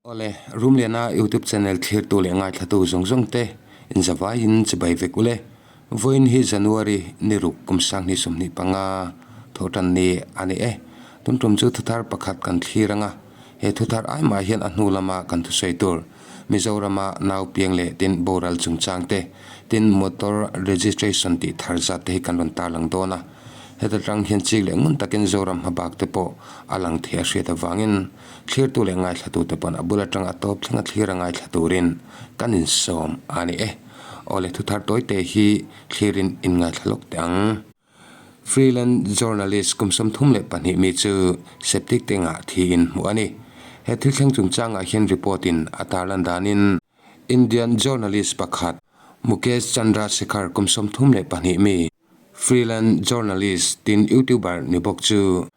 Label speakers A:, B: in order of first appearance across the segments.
A: Awle, Rumliana YouTube channel thlirtu leh ngaithlatu zawng zawng te inzavaiin chibai vek ule. Vawiin hi January ni ruk kum 2025 thawhtan ni a ni e. Tun tum chu thuthar pakhat kan thlir anga, he thuthar ai mah hian a hnu lama kan thusawi tur Mizorama nau piang leh tin boral chungchang te, tin motor registration tih thar zat te hi kan rawn tarlang dawn a. Heta tang hian chik leh ngun takin Zoram hmabak te pawh a lang thei a hriat avangin, Thlirtu leh ngaithlatute pawn a bul atanga a tawp thleng a thlir a ngaithla turin kan insawm a ni e. Awle thuthar tawite hi thlirin inngaithla lawk teh ang. Freelance journalist kum 32 mi chu septic tank ah thiin hmuh a ni. He thil thleng chungchangah hian report in a tarlan danin Indian journalist pakhat Mukesh Chandra Shekhar kum 32 mi Freelance journalist tin YouTuber ni bawk chu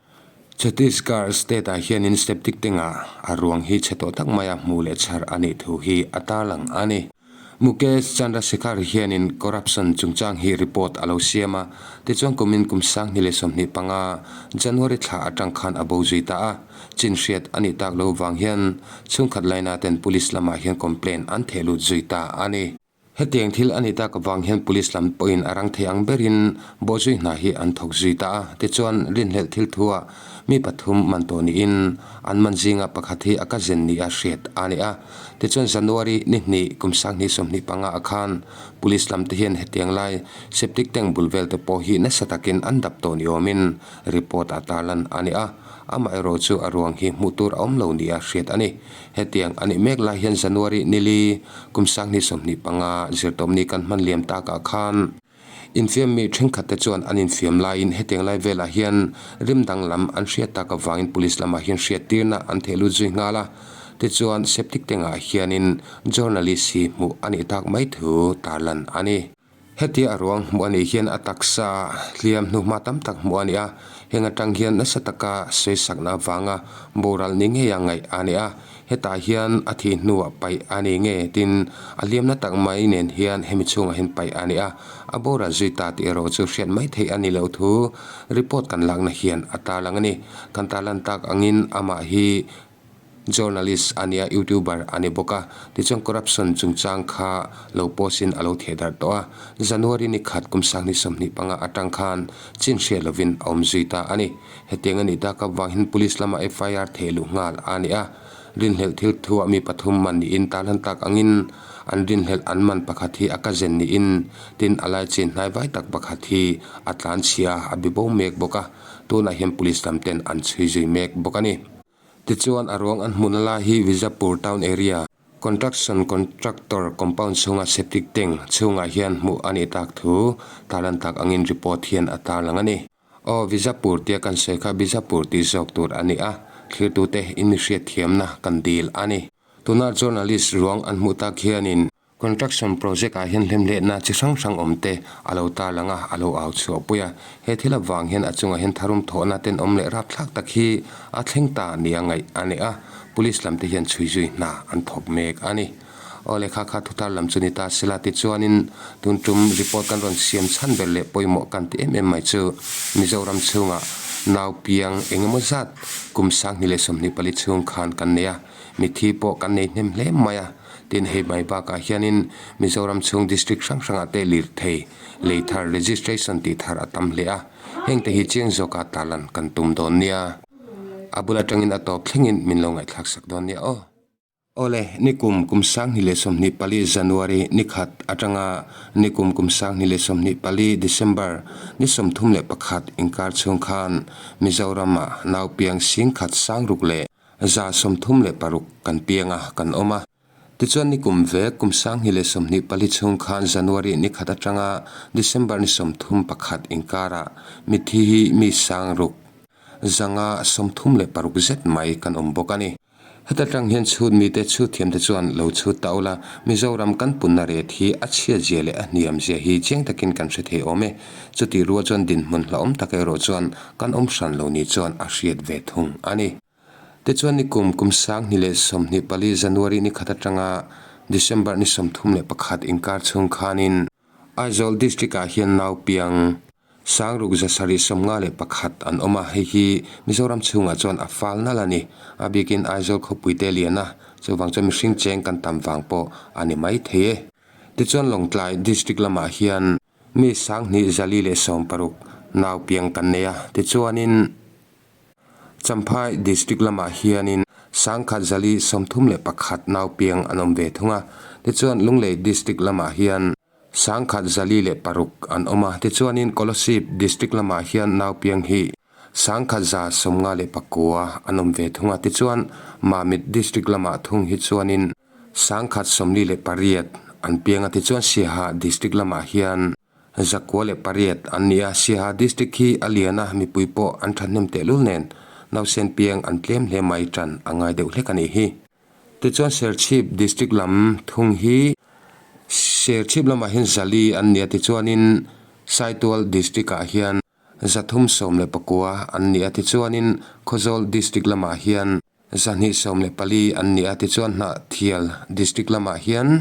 A: Chhattisgarh state ah hianin septic tank ah a ruang hi chhe tawh tak maia hmuh leh chhar a nih thu hi a tarlang a ni. Mukesh Chandrasekhar hianin corruption chungchang hi report a lo siam a, tichuan kumin kum 2025 January thla atang khan a bo zui ta a, chin hriat a nih tak lo vang hian chhungkhat laina ten police lamah hian complaint an theh lut zui ta a ni. Hetiang thil a nih tak avang hian police lam pawhin a rang thei ang berin bawhzui hna hi an thawk zui ta a. Tichuan, rinhlelh thil thua mi pathum man tawh niin an man zinga pakhat hi a ka zen nia hriat a ni a. Tichuan, January ni hnih kum 2025 ah khan police lam te hian hetiang lai septic tank bul vel te pawh hi nasa takin an dap tawh ni awmin report ah tarlan a ni a. Amaherawh chu a ruang hi hmuh tur a awm lo nia hriat a ni. Hetiang a nih mek lai hian January nili kum 2025 zirtawpni kan hman liam takah khan infiam mi thenkhat te chuan an infiam laiin hetiang lai velah hian rim danglam an hriat tak avangin police lamah hian hriattirna an theh lut zui nghal a. Tichuan septic tank ah hianin journalist hi hmuh a nih tak mai thu tarlan a ni. Hetia a ruang hmuh a nih hian a taksa hliam hnuhma tam tak hmuh a ni a, heng atang hian nasa taka sawisakna avanga boral ni ngeia ngaih a ni a, hetah hian a thih hnuah paih a ni nge tin a hliamna tak mai nen hian hemi chhungah hian paih a ni a, a boral zui ta tih erawh chu hriat mai theih a ni loh thu report kan lakna hian a tarlang a ni. Kan tarlan tak angin amah hi Journalist a nia, YouTuber a ni bawk a, tichuan corruption chungchang kha lo post in a lo theh darh tawh a. January ni khat kum 2025 atang khan chin hriat lovin a awm zui ta a ni. Hetiang a nih tak avang hian police lama FIR theh luh nghal a ni a. Rinhlelh thil thuah mi pathum man niin tarlan tak angin an rinhlelh an man pakhat hi a cousin niin tin a laichin hnaivai tak pakhat hi a tlanchhia a bi bo mek bawk a. Tunah hian police lam ten an chhui zui mek bawk a ni. Tichuan a ruang an hmuhna lai hi Vijapur town area Construction Contractor compound chhunga septic tank chhungah hian hmuh a nih tak thu tarlan tak angin report hian a tarlang a ni. Aw Vijapur tia kan sawi kha Bijapur tih zawk tur a ni a, thlirtute in mi hriatthiamna kan dil a ni. Tuna journalist ruang an hmuh tak hianin Construction project ah hian hlemhlehna chi hrang hrang awm te a lo tarlang a, a lo au chhuah pui a. He thil avang hian a chungah hian tharum thawhna tenawm leh rapthlak tak hi a thleng ta nia ngaih a ni a, police lam te hian chhui zui hna an thawk mek a ni. Aw lehkha kha thutar lam chu ni ta sela tichuanin tun tum report kan rawn siam chhan ber leh pawimawh kan ti em em mai chu Mizoram chhungah nau piang eng emaw zat kum 2024 chhung khan kan nei a, mithi pawh kan nei hnem hle mai a. Tin, hei mai bakah hianin Mizoram chhung district hrang hrangah te lirthei lei thar registration tih thar a tam hle a, hengte hi chiang zawka tarlan kan tum dawn nia. A bul atangin a tawp thlengin min lo ngaihthlak sak dawn nia aw. Awle, nikum kum 2024 January ni khat atanga nikum kum 2024 December ni 31 inkar chhung khan Mizoramah naupiang singkhat sangruk leh 136 kan piang a, kan awm a. Tichuan ni kum ve, kum 2024 chhung khan January ni khat atanga December ni 31 inkarah mithi hi mi sangruk 136 zet mai kan awm bawk a ni. Heta tang hian chhut mite chhut thiamte chuan lo chhut ta ula, Mizoram kan punna ret hi a chhiat zia leh a hniam zia hi chiang takin kan hre thei awm e. Chutih rual chuan dinhmun hlauhawm tak erawh chuan kan awm hran lo ni chuan a hriat ve thung a ni. Tichuan ni kum kum 2024 January ni khat atanga December ni 31 inkar chhung khanin Aizawl District ah hian nau piang 6751 an awm a, hei hi Mizoram chhungah chuan a fal nalh a ni. A bikin Aizawl khawpui te lian a, Chuvang chuan mihring cheng kan tam vang pawh a ni mai thei e. Tichuan Lawngtlai District lamah hian mi sanghnih zali leh 60 nau piang kan nei a. Tichuanin Champhai District lamah hianin sangkhat zali 31 nau piang an awm ve thung a. Tichuan Lunglei District lamah hian sangkhat 406 an awm a. Tichuanin Kolasib District lamah hian nau piang hi sangkhat 159 an awm ve thung a. Tichuan Mamit District lamah thung hi chuanin sangkhat 48 an piang a. Tichuan Siaha District lamah hian 908 an ni a. Siaha District hi a lian a, mipui pawh an thahnem tehlul nen nausen piang an tlem hle mai tan a ngai deuh hlek a nih hi. Tichuan Serchhip District lam thung hi Serchhip lamah hian 400 an ni a, tichuanin Saitual District ah hian 319 an ni a, tichuanin Khawzawl District lamah hian 214 an ni a, tichuan Hnahthial District lamah hian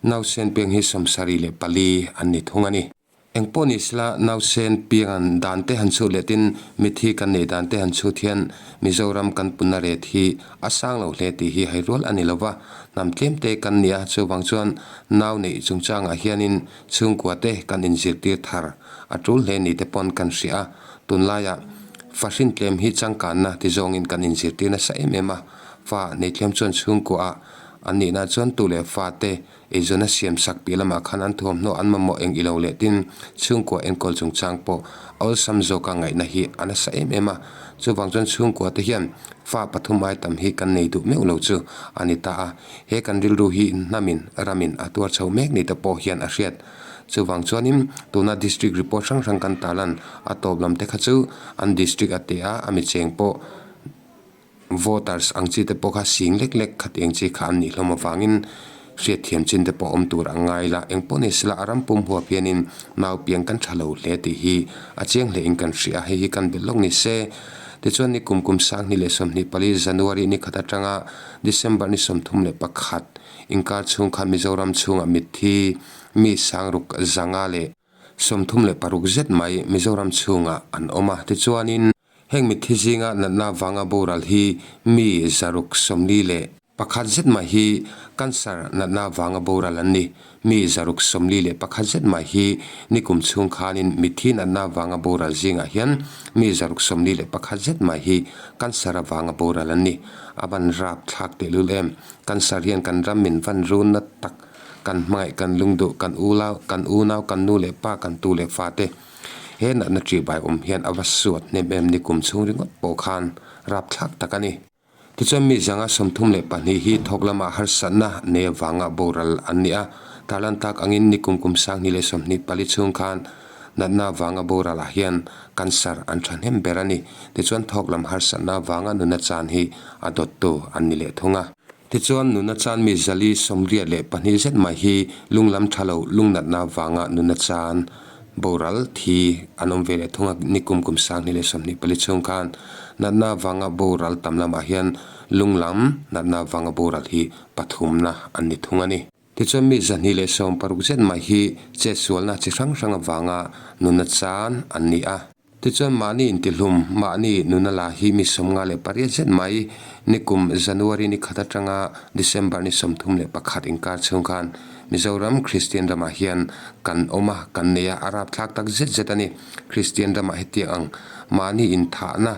A: Nausen piang hi 74 an ni thung a ni. Eng pawh ni sela nausen piang dan te han chhut leh tin mithi kan nei dan te han chhut hian Mizoram kan punna ret hi a sang lo hle tih hi hai rual a ni lo va. Hnam tlem te kan ni a, chuvang chuan nau neih chungchangah hianin chhungkua te kan inzirtir thar a tul hle ni te pawn kan hria a. Tunlaiah fahrin tlem hi changkanna ti zawngin kan inzirtir nasa em em a, fa nei tlem chuan chhungkuaah An nihna chuan tu leh fate eizawn a siam sak piah lamah khan an thuamhnaw an mamawh eng ilo leh tin chhungkua enkawl chungchang pawh a awlsam zawka ngaihna hi a nasa em em a. Chuvang chuan chhungkua te hian fa pathum ai tam hi kan nei duh meuh lo chu a ni ta a. He kan rilru hi hnamin ramin a tuar chho mek ni te pawh hian a hriat. Chuvang chuanin tuna district report hrang hrang kan tarlan a tawp lam te kha chu an district a te a, a mi cheng pawh Voters ang chi te pawh kha sing lek lek khat eng chi kha an nih hlawm avangin hriatthiam chin te pawh awm tur a ngai la. Eng pawh ni sela a ram pum huap hianin nau piang kan tha lo hle tih hi a chiang hle in kan hria a, hei hi kan belh lawk ni se. Tichuan ni kum kum 2024 January ni khat atanga December ni 31 inkar chhung khan Mizoram chhungah mitthi mi 6636 zet mai Mizoram chhungah an awm a. Tichuanin. Heng mitthi zinga natna vanga boral hi mi 641 zet mai hi cancer natna vanga boral an ni. Mi 641 zet mai hi nikum chhung khanin mitthi natna vanga boral zingah hian mi 641 zet mai hi cancer avanga boral an ni. A van rap thlak tehlul em? Cancer hian kan ram min van run na tak, kan hmangaih, kan lungduh, kan ulau, kan unau, kan nu leh pa, kan tu leh fate. He natna ṭihbai awm hian a va suat hnem em ni kum chhung ringawt pawh khan rapthlak tak a ni. Tichuan mi 32 hi thawk lamah harsatna nei avanga boral an ni a, tarlan tak angin ni kum kum 2024 chhung khan natna avanga boralah hian cancer an ṭhahnem ber a ni. Tichuan thawk lam harsatna avanga nuna chan hi a dawttu an ni leh thung a. Tichuan nuna chan mi 482 zet mai hi lunglam tha lo lungnatna vanga nuna chan boral thi an awm ve leh thung a, ni kum kum 2024 chhung khan natna vanga boral tam lamah hian lunglam natna vanga boral hi pathumna an ni thung a ni. Tichuan mi 260 zet mai hi chetsualna chi hrang hrang avanga nuna chan an ni a. Tichuan mahni intihlum, mahni nuna la hi mi 58 zet mai nikum January ni khat atanga December ni 31 inkar chhung khan Mizoram Kristian ramah hian kan awm a, kan nei a, a rapthlak tak zet zet a ni. Kristian ramah hetiang ang mahni inthahna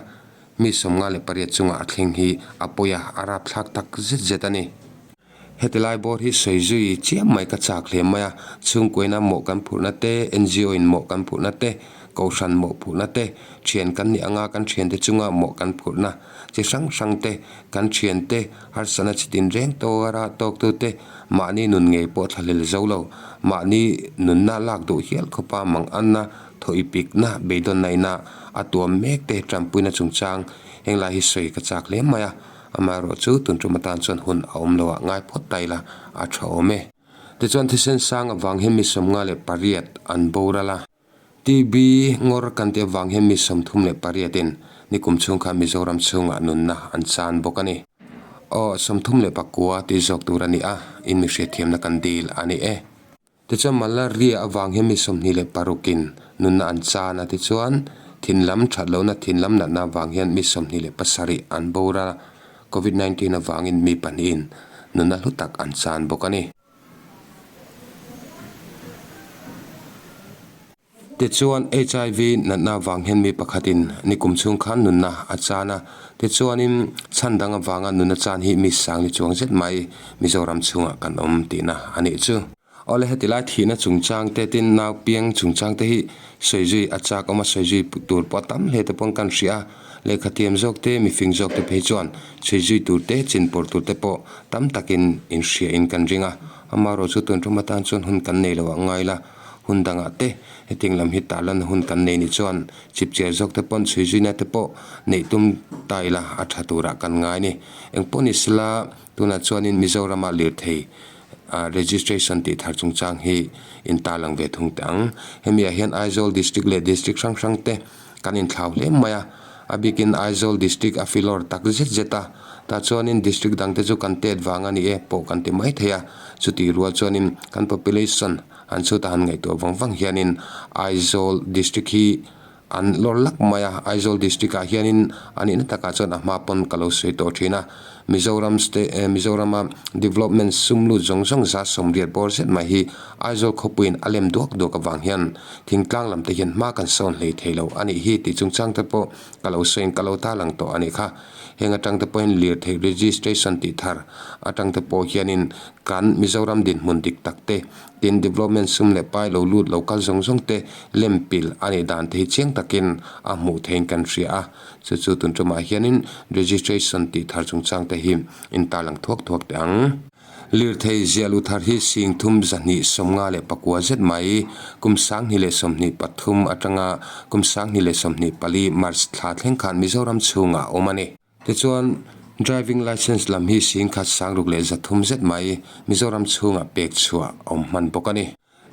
A: mi 58 chungah a thleng hi a pawi a, a rapthlak tak zet zet a ni. Heti lai bawr hi sawi zui chiam mai ka chak hle mai a, chhungkuaina mawh kan phurhna te, NGO in mawh kan phurhna te, kohhran mawh phurhna te, thian kan nih anga kan thiante chunga mawh kan phurhna chi hrang hrang te, kan thiante harsatna chi tin reng tawra tawktu te, mahni nun ngei pawh thlahlel zo lo, mahni nunna lak duh hial khawpa mang anna, thaw ipikna, beidawn naina a tuam mek te tanpuina chungchang henglai hi sawi ka chak hle mai a. Amaherawh chu tun tum atan chuan hun a awm lo a, ngai phawt ta ila a tha awm e. Tichuan thisen sang avang hian mi 58 an boral a, TB ngawr kan tih avang hian mi 38 in nikum chhung khan Mizoram chhungah nunna an chan bawk a ni. Aw, 39 tih zawk tur a ni a, in mi hriatthiamna kan dil a ni e. Tichuan malaria avang hian mi 26 in nunna an chan a, tichuan thin lam that lohna thin lam natna avang hian mi 27 an boral a. Covid 19 avangin mi pahnihin nunna hlu tak an chan bawk a ni. Tichuan, HIV natna avang hian mi pakhatin nikum chhung khan nunna a chan a. Tichuanin, chhan dang avanga nunna chan hi mi sang ni chuang zet mai Mizoram chhungah kan awm tihna a nih chu. Awle, heti lai thihna chungchang te tin nau piang chungchang te hi sawi zui a chak awm a, sawi zui tur pawh a tam hle te pawn kan hria a. Lehkha thiam zawk te, mifing zawk te phei chuan chhui zui tur te, chin pawr tur te pawh tam takin inhria in kan ring a. Amaherawhchu chu tun tum atan chuan hun kan nei lo ah ngai la. Hun dangah te hetiang lam hi tarlan hun kan nei ni chuan chipchiar zawk te pawn chhui zuina te pawh neih tum ta ila a tha turah kan ngai a ni. Engpawh ni sela tunah chuanin Mizorama lirthei registration tih thar chungchang hi in tarlang ve thung teh ang. Hemi ah hian Aizawl District leh District hrang hrang te kan inthlau hle mai a, a bikin Aizawl District a filawr tak zet zet a, tah chuanin District dang te chu kan tet vang a ni e pawh kan ti mai thei a, chutih rual chuanin kan population an chhuta han ngaihtuah vang vang hianin Aizawl District hi an lawr lak mai a, Aizawl District ah hianin a nihna takah chuan a hma pawn ka lo sawi tawh thin a, Mizoram state eh Mizorama development sum lut zawng zawng za sawmriat bawr zet mai hi Aizawl khawpuiin a lem duak duak avang hian thingtlang lam te hian hma kan sawn hlei thei lo a nih hi tih chungchang te pawh ka lo sawiin ka lo tarlang tawh a nih kha. Heng atang te pawhin lirthei registration tih thar atang te pawh hianin kan Mizoram dinhmun dik tak te tin development sum leh pai lo lut lo kal zawng zawng te lem pil a nih dan te hi chiang takin a hmuh theiin kan hria a. Chu chu tun tumah hianin registration tih thar chungchang te hi in tarlang thuak thuak teh ang. Lirthei ziah luh thar hi sing thum zahnih 54 zet mai kum 2023 atanga kum 2024 March thla thleng khan Mizoram chhungah a awm a ni. Tichuan, driving licence lam hi sing khat 6300 zet mai Mizoram chhungah pek chhuah a awm hman bawk a ni.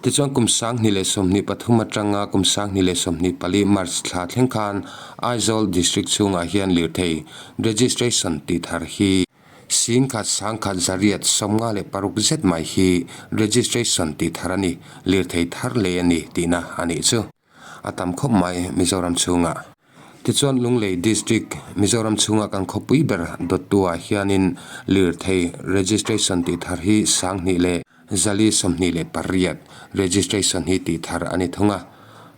A: Tichuan kum 2023 atanga kum 2024 March thla thleng khan Aizawl District chhungah hian lirthei registration tih thar hi Singkhat sangkhat zariat 56 zet mai hi registration tih thar a ni, lirthei thar lei a ni tihna a nih chu. A tam khawp mai Mizoram chhungah. Tichuan Lunglei District, Mizoram chhunga kan khawpui ber dawttuah hianin lirthei registration tih thar hi 2428 registration hi tih thar a ni thung a.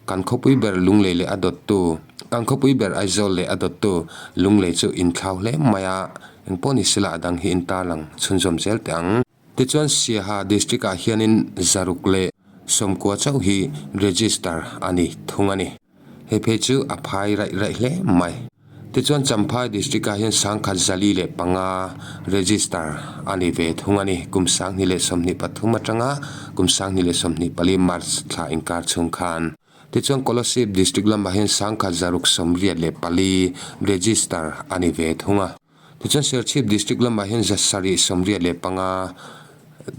A: Kan khawpui ber Lunglei leh a dawttu, kan khawpui ber Aizawl leh a dawttu Lunglei chu inthlau hle mai a, engpawh ni sela a dang hi intarlang chhunzawm zel teh ang. Tichuan Siaha District ah hianin 690 chauh hi register a ni thung a ni. Hei phei chu a phai raih raih hle mai. Tichuan Champhai District ah hian 1105 register a ni ve thung a ni. Kum 2023 atanga kum 2024 March thla inkar chhung khan. Tichuan Kolasib District lamah hian 1684 register a ni ve thung a. Tichuan Serchhip District lamah hian 785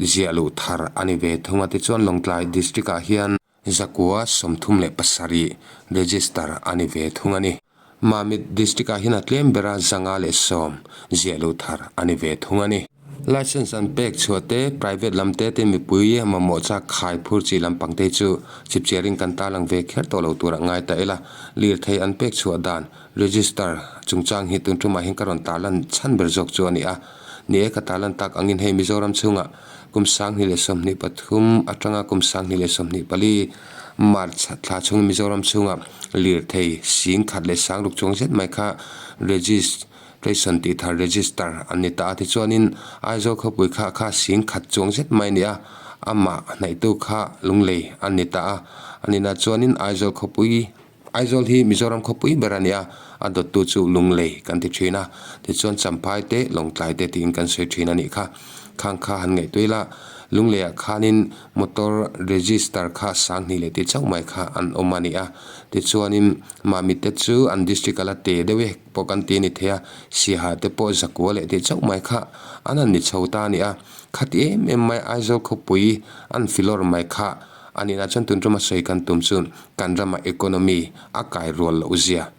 A: ziah luh thar a ni ve thung a. Tichuan Lawngtlai District ah hian 937 register a ni ve thung a ni. Mamit District ah hian a tlem bera 110 ziah luh thar a ni ve thung a ni. Licence an pek chhuah te, private lam te te mipui mamawh chak khai phur chi lampang te chu chipchiarin kan tarlang ve kher tawh lo turah ngai ta ila. Lirthei an pek chhuah dan register chungchang hi tun tumah hian ka rawn tarlan chhan ber zawk chu a ni a. Ni e, ka tarlan tak angin hei Mizoram chhungah Kum 2023 atanga kum 2024 March thla chhung Mizoram chhunga lirthei sing khat leh sang ruk chuang zet mai kha registration tih thar register an ni ta a. Tichuanin Aizawl khawpui kha kha sing khat chuang zet mai a ni a, amah hnaihtu kha Lunglei an ni ta a. A nihna chuanin Aizawl khawpui Aizawl hi Mizoram khawpui ber a ni a, a dawttu chu Lunglei kan ti thin a, tichuan Champhai te, Lawngtlai te tiin kan sawi thin a nih kha. Khang kha han ngaihtuah ila, Lungleiah khanin motor register kha 2000 leh ti chauh mai kha an awm a ni a, tichuanin Mamit te chu an district a la te deuh e pawh kan ti a ni thei a, Siaha te pawh 900 leh ti chauh mai kha an han ni chho ta a ni a, khati em em mai Aizawl khawpui an filawr mai kha A nihna chuan tun tuma sawi kan tum chu kan rama economy a kai rual loh zia.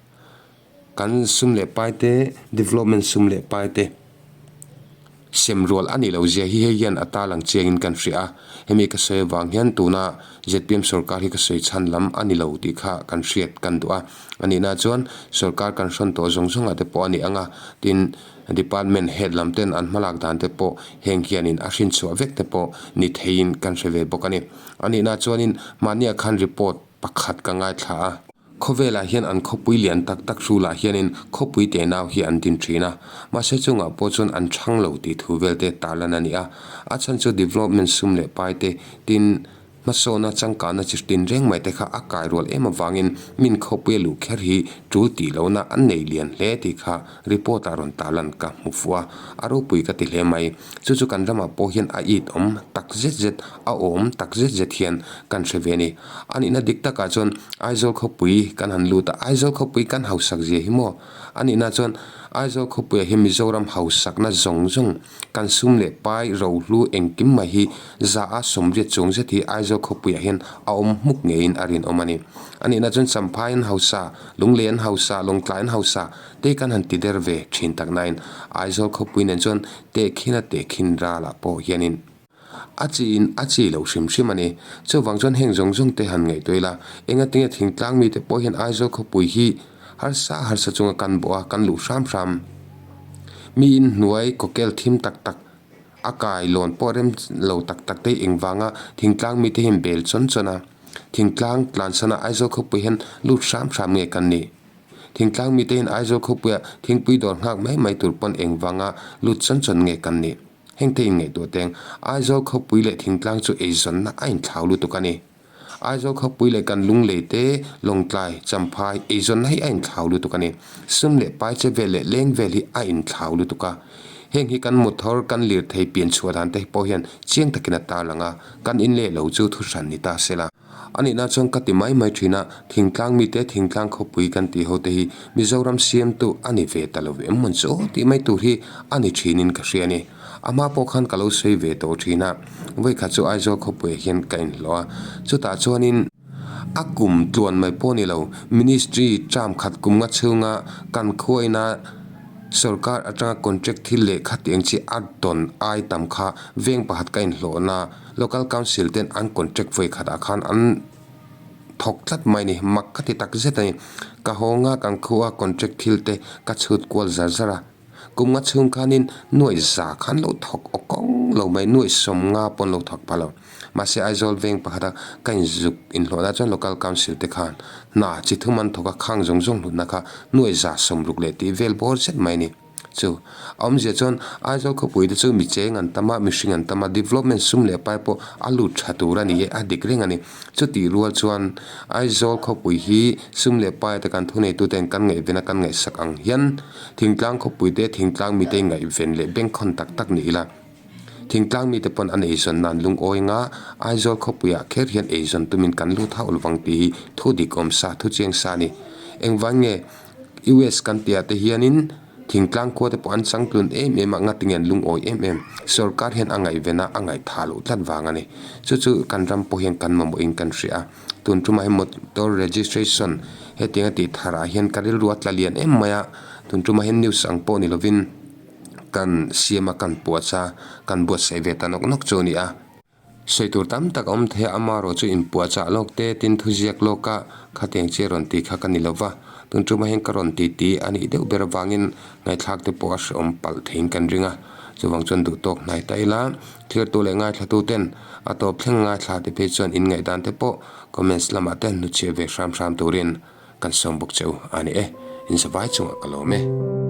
A: Kan sum leh pai te, development sum leh pai te sem rual a nih loh zia hi hei hian a tarlang chiangin kan hria a. Hemi ka sawi avang hian tuna zpm sorkar hi ka sawi chhan lam a ni lo tih kha kan hriat kan duh a. A nihna chuan sorkar kan hrawn tawh zawng zawngah te pawh a ni ang a, tin. Department head lam ten an hmalak dan te pawh heng hianin a hrinchhuah vek te pawh ni theiin kan hre ve bawk a ni. A nihna chuanin mahniah khan report pakhat ka ngaithla a. Khawvelah hian an khawpui lian tak tak hrulah hianin khawpui te nau hi an din thin a, mahse chungah pawh chuan an chhang lo tih thu vel te tarlan a ni a. A chhan chu development sum leh pai te tin hmasawna changkana chi tin reng mai te kha a kai rual em avangin min khawpuia luh kher hi tul tih lohna an nei lian hle tih kha report ah rawn tarlan ka hmu fuh a, a ropui ka ti hle mai. Chu chu kan ramah pawh hian a it awm tak zet zet, a awm tak zet zet hian kan hre ve a ni. A nihna dik takah chuan Aizawl khawpui kan han lut a, Aizawl khawpui kan hausak zia hi maw? A nihna chuan Aizawl khawpuiah hian Mizoram hausakna zawng zawng, kan sum leh pai, rohlu engkim mai hi za a sawmriat chuang zet hi Aizawl khawpuiah hian a awm hmuk ngeiin a rinawm a ni. A nihna chuan Champhai an hausa, Lunglei an hausa, Lawngtlai an hausa te kan han ti der ve thin tak nain Aizawl khawpui nen chuan tehkhin a tehkhin ralah pawh hianin A chiin a chi loh hrim hrim a ni. Chuvang chuan heng zawng zawng te han ngaihtuah ila, engatinge thingtlang mite pawh hian Aizawl khawpui hi harsa harsa chunga kan bawh a, kan luh hram hram. Miin hnuai kawkel thim tak tak, a kai lawn pawh rem lo tak tak te engvanga thingtlang mite hian bel chawn chawn a, thingtlang tlansana Aizawl khawpui hian lut hram hram nge kan nih? Thingtlang mite hian Aizawl khawpuia thingpui dawr nghak mai mai tur pawn engvanga lut chawn chawn nge kan nih? Heng te inngaihtuah teng, Aizawl khawpui leh thingtlang chu eizawnna a inthlau lutuk a ni. Aizawl khawpui leh kan Lunglei te, Lawngtlai, Champhai eizawnna hi a inthlau lutuk a ni. Sum leh pai che vel leh leng vel hi a inthlau lutuk a. Heng hi kan motor, kan lirthei pian chhuah dan te pawh hian chiang takin a tarlang a, kan in leh lo chu thuhran ni ta se la. A nihna chuan ka ti mai mai thin a, thingtlang mite thingtlang khawpui kan tih ho te hi Mizoram siamtu a ni ve ta lo em mawn chu aw tih mai tur hi a ni thinin ka hria a ni. A hma pawh khan ka lo sawi ve tawh thin a, vawikhat chu Aizawl khawpuiah hian ka inhlawh a, chutah chuanin a kum tluan mai pawh a ni lo, Ministry term khat kum nga chhunga kan khuaina sorkar atanga contract thil leh khatiang chi a dawn ai tam kha veng pakhat ka inhlawhna Local Council ten an contract vawi khatah khan an thawk tlat mai a ni, mak ka ti tak zet a ni. Ka hawnga kan khua contract thil te ka chhut kual zar zar a, kum nga chhung khanin nuaih za khan lo thawk aw kawng lo mai, nuaih sawm nga pawn lo thawk pha lo. Mahse Aizawl veng pakhata ka inzuk inhlawhna chuan Local Council te khan hna chi thum an thawk a, khang zawng zawng hlutna kha nuaih za sawmruk leh tih vel bawr zet mai a ni. Chu a awmzia chuan Aizawl khawpui te chu mi cheng an tam a, mihring an tam a, development sum leh pai pawh a lut tha tur a ni e, a dik reng a ni. Chutih rual chuan Aizawl khawpui hi sum leh pai te kan thuneituten kan ngaihven a, kan ngaihsak ang hian thingtlang khawpui te thingtlang mite ngaihven leh bengkhawn tak tak ni ila. Thingtlang mite pawn an eizawn nan lungawi nga Aizawl khawpuiah kher hian eizawn tumin kan lut hauh lovang tih hi thu dik awm sa, thu chiang sa a ni. Engvang nge? US kan tihah te hianin thingtlang khua te pawh an changtlun em em a, ngatinge an lungawi em em. Sorkar hian a ngaihven a, a ngaihtha loh tlat vang a ni. Chu chu kan ram pawh hian kan mamawhin kan hria a. Tun tumah hian motor registration hetiang a tih tharah hian ka rilru a tla lian em mai a, tun tumah hian news ang pawh ni lovin kan siam a, kan puahchah a, kan buatsaih ve ta nawk nawk chu a ni a. Sawi tur tam tak a awm thei a, amarawh chu inpuahchah lawk te, tin thuziak lawka khatiang chi a rawn tih kha ka ni lo va, tun tumah hian ka rawn ti ti a nih deuh ber avangin ngaihthlak te pawh a hrehawm palh theiin kan ring a, chuvang chuan duh tawk hnai ta ila, thirtu leh ngaithlatu ten a tawp thleng ngaithla te phei chuan inngaihdan te pawh comments lamah te hnuchhiah ve hram hram turin kan sawm bawk che u a ni e, inzavai chungah ka lawm e.